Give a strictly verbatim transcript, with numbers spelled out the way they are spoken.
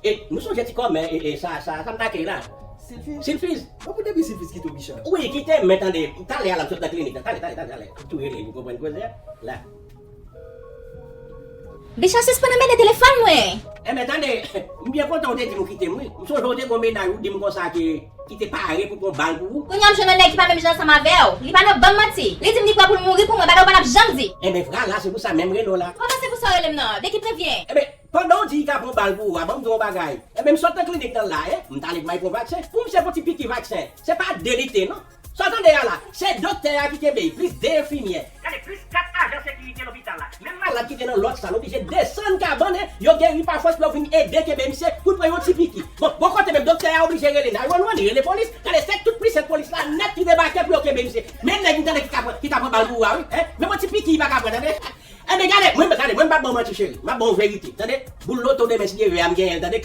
E nou sonje ti kòmè e, e sa, sa, sa m ta kreye la. Silfiz. Silfiz. Bon, pou depi Silfiz kite w, Bicha. Wi, kite m, men tande. Talè a la, m sot nan klinik la. Talè, talè, talè, talè. Tou rele, ou konprann koze a? La. Bicha sispann anmède telefòn mwen. Enben, tande, m byen kontan ou te di m ou kite m, wi. M sonje ou te gon mennaj ou di m konsa ke ki te pare pou pran bal pou ou. Kounye a m jwenn yon nèg ki pa menm jan ansanm avè w. Li pa nan ban m manti. Li di m li prè pou l mouri pou mwen, bagay ou pa t ap janm di. Enben, vwala, se pou sa menm rele w la. Kòman se pou sa w rele m nan? De ki pwen vyen? Enben, pandan w di li ka pran bal pou ou a, ban m di w yon bagay. Enben, m sot nan klinik nan la, e, m t ale pou m al pran vaksen. Pou misye pran ti piki vaksen. Se pa de li te, non. Sa w tande a la, se doktè a ki kenbe l, plis de enfimyè. Gade, plis kat ajan sekirite lopital la. Menm malad ki te nan lòt sal oblije desann kabann, e, yo geri pa fòs pou yo vin ede kenbe misye pou l pran yon ti piki. Bon, bò kote menm, doktè a oblije rele nine one one, li rele polis. Gade, se tout plis senk polis la nèt ki debake pou yo kenbe misye. Men nèg m tande ki ka pran, ki ka pran bal pou ou a, wi. Hein? Menm yon ti piki li pa ka pran, tande. Enben, gade, mwen, gade, mwen m p ap ba w manti, cheri. M ap ba w verite, tande. Boul loto demen, si Dye vle a, m genyen l, tande.